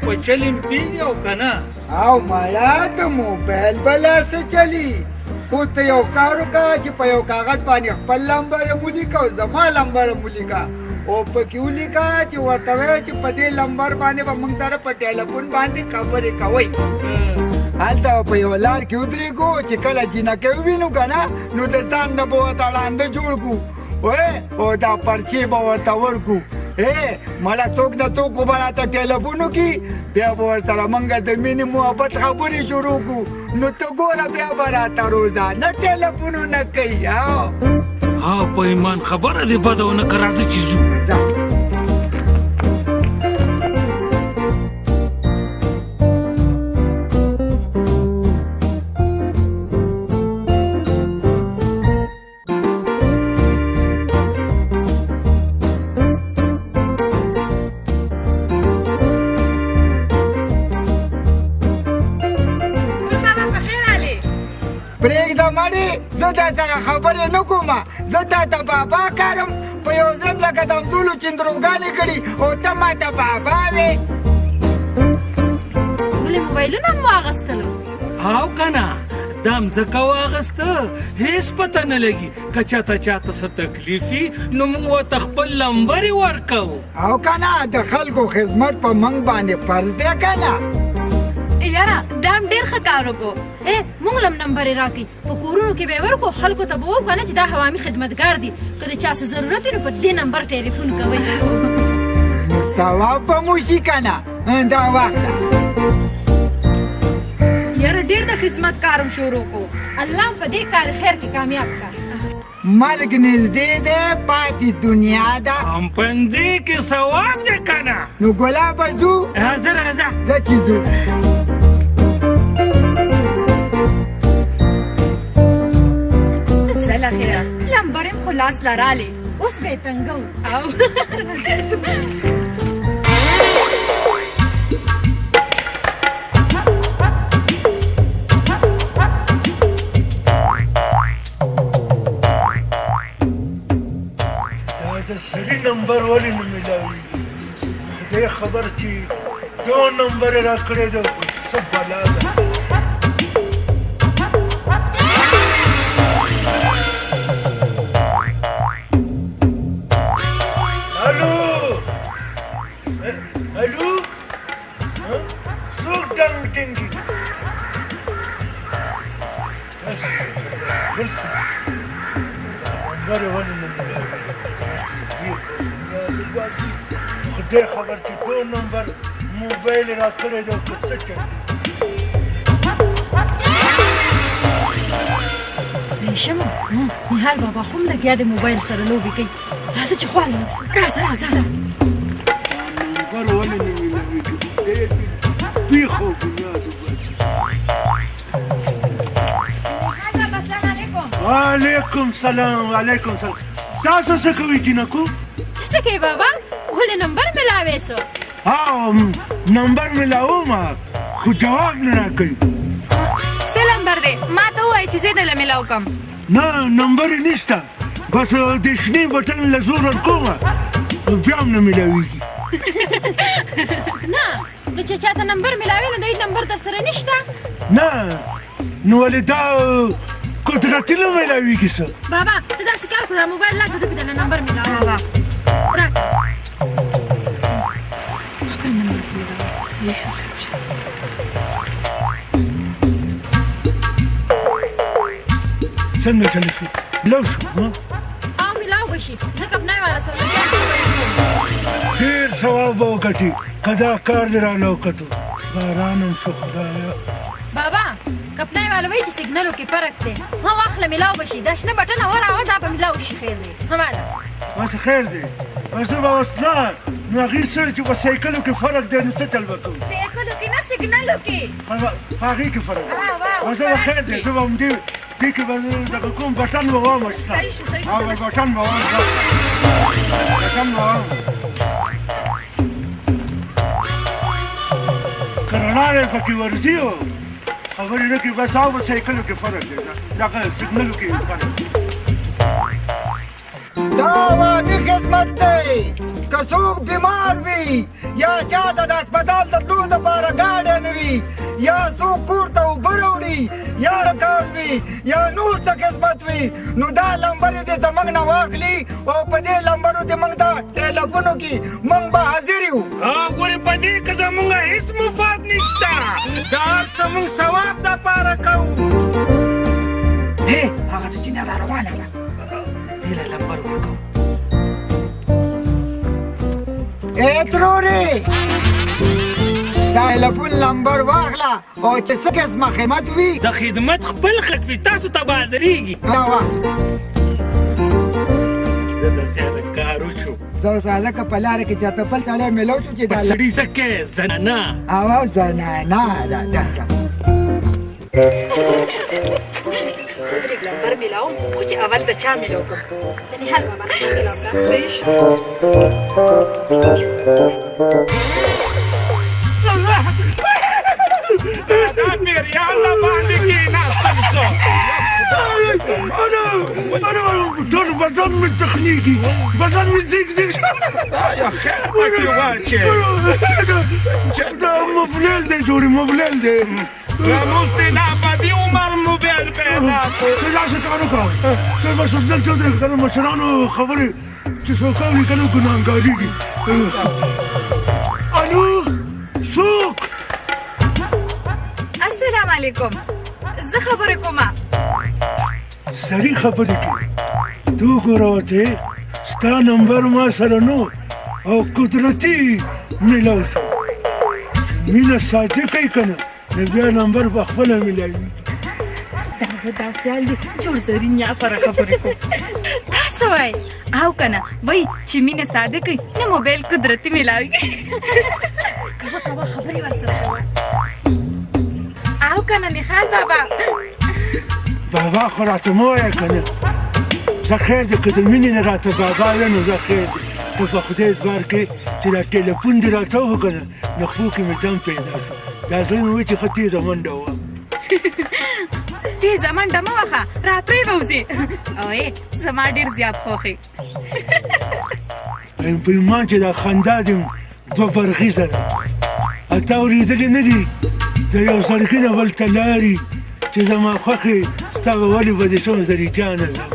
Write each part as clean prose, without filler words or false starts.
په چلیم پیږي او که نه؟ او مړه د موبایل به لا څه چلي، خو ته یو کار وکړه چې په یو کاغذ باندې خپل لمبر هم ولیکه او زما لمبر هم ولیکه، او پکې ولیکه چې ورته وایه چې په دې لمبر باندې به موږ سره په ټیلیفون باندې خبرې کوئ. هلته به په یوه لار کې ودرېږو، چې کله جینکۍ ووینو که نه نو د ځان نه به ورته ړانده جوړ کړو، او دا پرچې به ورته ورکړو. مړه څوک نه څوک خو به راته ټیلیفون وکړي، بیا به ورسره موږ د مینې محبت خبرې شروع کړو. نو ته ګوره بیا به راته روزانه ټیلیفونونه کوي. ها په ایمان خبره دې بده ونه کړه، راځه چې ځو. ځه. پرېږده مړې، زه در سره خبرې نه کوم، زه تا ته بابا کارم، په یو ځل لکه د همزولو چندروګانې کړي او ته ما ته بابا وې. ولې موبایلونه هم واغستلو؟ او که نه دا مځکه واغسته، هېڅ پته نه لګي که چاته چاته څه تکلیف وي نو موږ ورته خپل لمبر یې ورکوو. او که نه د خلکو خدمت په موږ باندې فرض دی که نه؟ یاره دا هم ډېر ښه کار وکړو. موږ له هم نمبر یې راکړي، په کورونو کې به یې ورکړو، خلکو ته به ووایو که نه چې دا عوامي خدمتګار دي، که د چا څه ضرورت وي نو په دې نمبر ټیلیفون کوئ. نو ثواب به مو شي که نه؟ دا واخله. یاره ډېر د خدمت کار هم شروع کړو، الله هم په دې کار خیر کې کامیاب کړه. مرګ نږدې دی، پاتې دنیا ده. هم په دې کې ثواب دی که نه؟ نو ګلابه ځو. راځه راځه. ځه چې ځو. ځه له خیره، لمبر هم خو لاس له رالی، اوس به یې تنګوو. او دا د سړي نمبر ولې نه میلاویږي؟ خدای خبر چې دا نمبر یې راکړی دی، څه بلا ده. الو الو، څوک ډنګ ټینګي؟ بل څه نمبر یې ولې نه میلاویږي؟ خدای خبر چې دا نمبر موبایل یې راکړی دی که څه چل دی. ریشمه نهال بابا خو هم لګیا دی موبایل سره لوبې کوي، راځه چې خواله ورشو. راځه راځه. دا نمبر ولې نه میلاویږي؟ خدای دې بیخ او بنیاد وباسي. وعلیکم سلام. وعلیکم سلام. تاسو څه کوئ جینکو؟ ته څه کوې بابا؟ ولې نمبر ملاوې سو؟ ها نمبر ملاوم خو جواب نه راکوي. څه لمبر دی؟ ما ته ووایه چې زه درله ملاو کړم. نه نمبر یې نشته، بس د شنې بټن له زور ورکوم بیا هم نه ملاویږي. نه نو چې چاته نمبر ملاوې نو د نمبر در سره نشته؟ نه نو ولې دا قدرتي نه ملاویږي څه؟ بابا ته داسې کار کړه، دا موبایل راکړه، زه پرې درله نمبر ملاوم. راکړه خپل نمبر پرې ملاوم. صحیح شو. څنګه چل شو؟ ملاو شو؟ او ملاو به شي، زه کپنای والا سره لګیا یم. ډېر ثواب به وګټي که دا کار دې راله وکتو. باران هم شو خدایه. بابا کپنای والا وایي چې سیګنلو کې فرق دی. ها واخله ملاو به شي، دا شنه بټنه وراوه دا به ملاو شي. خیر دی هماله. بس خیر دی، بس به اوس نه نو هغې سره چې په سایکلو کې فرق دی نو څه چل به کوو؟ سایکلو کې نه، سیګنلو کې. په هغې کې فرق دی. بس به خیر دی، زه به همدې دې کې به دغه کوم بټن به وام. صحیح شو صحیح شو. بټن به وام، بټن به وام. که رڼا یې پکې ورځي او خبرې نه کوي، بس هغه سایکلو کې فرق دی، دغه سیګنلو کې فرق دی. دا عوامي خدمت دی. که څوک بیمار وي یا چا ته د هسپتال د تلو دپاره ګاډی نه وي، یا څوک کور ته اوبه راوړي، یا کار وي، یا نور څه خدمت وي، نو دا لمبرې دې زموږ نه واخلي او په دې لمبرو دې موږ ته ټیلیفون وکړي، موږ به حاضر یو. ګورې په دې که زموږ هېڅ مفاد نشته، دا هر څه موږ ثواب دپاره کوو. هې هغه د چینه را روانه ده، دې له لمبر ورکوو. ای ترورې، ټیلیفون لمبر واخله او چې څه قسمه خدمت وي د خدمت خپل خط وي، تاسو ته به حاضرېږي. زه د خیره کار وشو. زه اوس هلکه په لاره کې چاته بل سړی میلاو شو چې دا سړي څه کوې؟ زنانه. او زنانه ده. ځه ځه. ودرېږ، لمبر میلاوم، خو چې اول د چا میلاو کړم؟ د نهال بابا میلاو کړه. صحیح شو. دا پیریان د باندې کېناستل څو. انا انا ټول بدن مې تخنیږي، بدن مې زیږ زیږ. یا خیر پکې واچې. دا موبایل دی جوړې، موبایل دی. مستې نا په دې عمر موبایل پیدا کړو. ته داسې کار وکړه، ته بس دلته ودرېږه که نه مشرانو خبرې چې څوک اوري که نه ګناهګارېږي. الو څوک؟ السلام علیکم، زه خبرې کومه. سړي خبرې کوي. ته وګوره ورته، ستا نمبر ما سره نو او قدرتي میلاو شو. مینه صادقه یې که نه، نو بیا نمبر په خپله میلاوېږي. دا به دا خیال دی چې ورزري نیا سره خبرې کوم. تا څه وایې؟ او که نه وایي چې مینه صادقه وي نو موبایل قدرتي میلاوېږي. کوه کوه خبرې ورسره کوه. او که نه نخال بابا؟ بابا خو راته مه وایه که نه، زه خیر دی، که د مینې نه راته بابا وې نو زه خیر دی. ته په خدای اعتبار کوې چې دا ټیلیفون دې راته وکړ که نه، نو خپو کې مې دم پیدا شو. دا زړه مې وایي چې ښه تېزه منډه وه. تېزه منډه مه وهه، را پرې به وځې. او زما ډېر زیات خوښ یې. په ایمان چې دا خندا دې دوه برخیزه ده، تا اورېدلې نه دي د یو زړګي نه بل ته لاري چې زما خوښې ستا به ولې بدې شم زري جانه زما.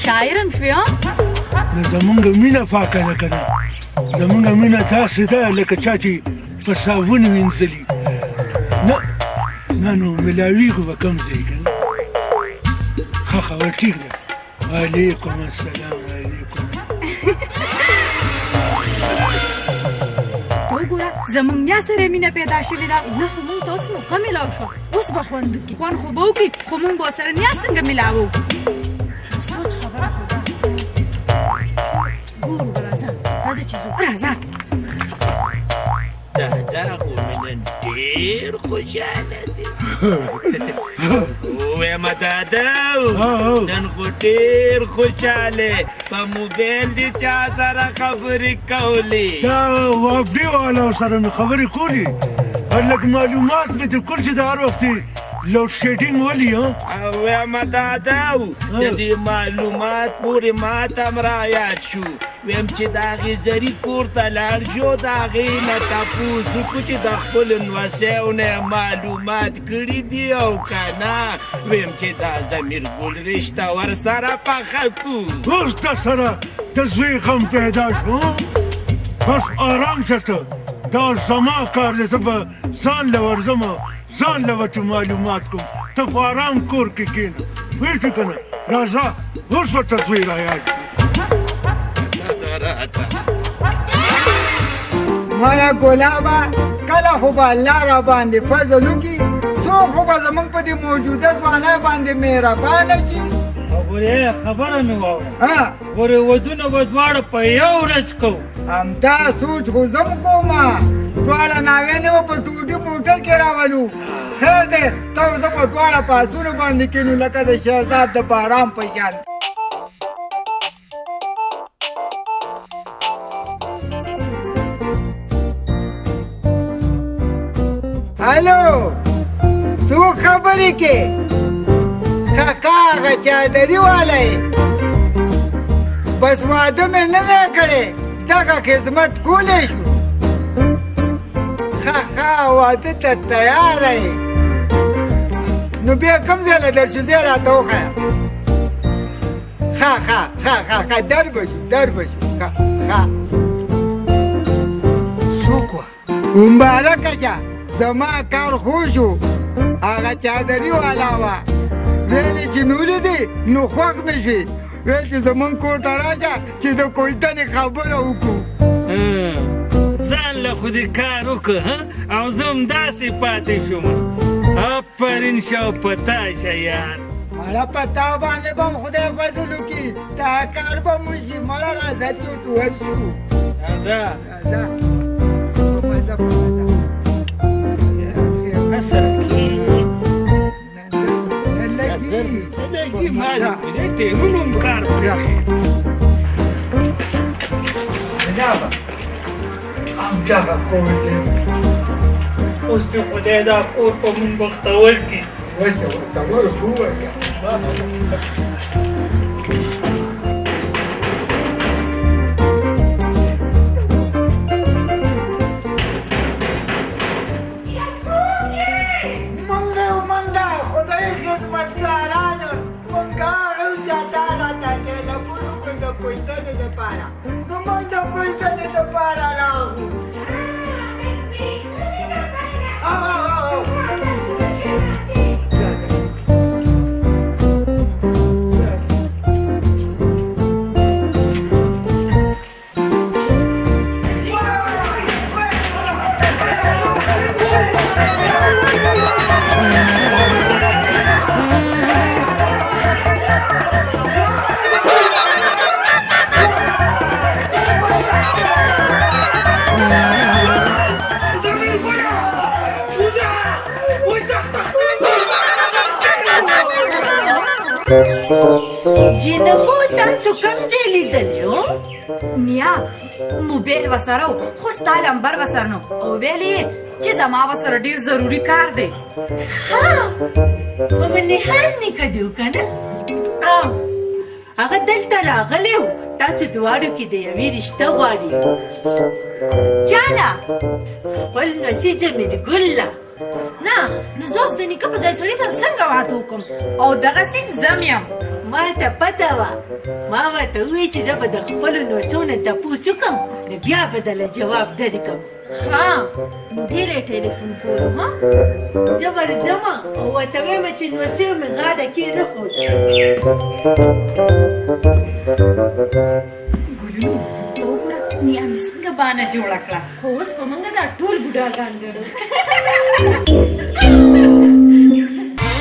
شاعر هم شوې؟ نو زمونږ مینه پاکه ده که نه، زمونږ مینه داسې ده لکه چا چې په صابون وینځلي. نه نه نو ملاویږو به کوم ځای که نه. ښه خبر ټیک ده. وعلیکم السلام. وعلیکم. وګوره زمونږ نیا سره مینه پیدا شوې ده. نه خو مونږ ته اوس موقع میلاو شوه، اوس به خوند وکړي. خوند خو به وکړي، خو مونږ به ورسره نیا څنګه میلاوو؟ سوچ خبره خو ده. ګورو به. راځه راځه چې ځو، راځه. دا خو مې نن ډېر خوشحاله دی. ووایم دادا نن خو ډېر خوشحاله، په موبایل دې چا سره خبرې کولې؟ دا وابډې والاو سره مې خبرې کولې، لږ معلومات مې ترې کړل چې د هر وخت لوډ شیډینګ ولي. وایم دادا د دې معلومات پورې ما ته هم را یاد شو. ویم چې د هغې زري کور ته لاړ شو، د هغې نه تپوس وکړو چې د خپلو نوسیو نه یې معلومات کړي دي او که نه. ویم چې دا ضمیر ګل رشته ورسره پخه کړو. اوس در سره د زوی غم پیدا شو. بس آرام شه ته، دا زما کار دی، زه به ځان له ورځم، ځان له به چې معلومات کوم. ته په آرام کور کې کښېنه، پوه شوې که نه؟ راځه اوس ورته زوی را یاد شو. مړه ګلابه، کله خو به الله را باندې فضل وکړي، څوک خو به زموږ په دې موجوده ځوانۍ باندې مهربانه شي. ګورې خبره مې واوره، ګورې ودونه به دواړه په یو ورځ کوو. همدا سوچ خو زه هم کوم، دواړه ناویانې به په ټوټي موټر کې راولو. خیر دی، ته او زه به دواړه په آسونو باندې کښېنو لکه د شهزاد د باران په شان. هلو، څوک خبرې کې؟ کاکا هغه چادري والی. بس واده مې نه دی کړی، دغه خدمت کولی شو. ښه ښه، واده ته تیاره یې. نو بیا کوم ځای له درشو؟ ځای راته وښیه. ښه ښه ښه ښه ښه، در به شو، در به شو. ښه ښه. څوک وه؟ مبارکه شه، زما کار خو شو. هغه چادري والا وه، ویلې چې مې ولیدې نو خوښ مې شوې، ویل چې زموږ کور ته راشه چې د کویتنې خبره وکړو. ځان له خو دې کار وکړه او زه هم داسې پاتې شوم. آفرین شه او په تا شه یار. مړه په تا باندې به هم خدای فضل وکړي، ستا کار به هم وشي. مړه راځه چې ورته ورشو. راځه راځه. په مزه په مزه. ښه سره کښېنې. نه لګي. نه لګي، ما دې ټیرونو هم کار وکړ. جنابه همدغه کور دی. اوس دې خدای دا کور په مونږ بختور کړي. اوس یې ورته ورکو ووایه. مونږ یو، مونږ خدای خدمتګاران، مونږ هغه یو چې تا راته ټیلیفون وکړو د کویتنې دپاره، نو مونږ د کویتنې دپاره راغلو. جینکو تاسو کوم ځای لیدلی و؟ نیا موبایل ورسره و، خو ستا لمبر ورسره نه او ویل یې چې زما ورسره ډېر ضروري کار دی. ها، په نهال نیکه دی که نه؟ هغه دلته راغلی و، تاسو دواړو کې د یوې رشته غواړي. چاله؟ خپل نسي جمیل ګل له. نه، نو زه اوس د نیکه په ځای سړي سره څنګه واده وکړم؟ او دغسې ځم یم. ما ته پته وه، ما ورته وویل چې زه به د خپلو نوسو نه تپوس وکړم، نو بیا به درله جواب درکړم. ښه، نو دې له یې ټیلیفون کولو؟ ها، زه ورځم او ورته وایم چې نوسیو مې غاړه کېنښوده. ګلونو ته وګوره، نیا مې څنګه بانه جوړه کړه. خو اوس به موږ دا ټول بوډاګان ګڼو.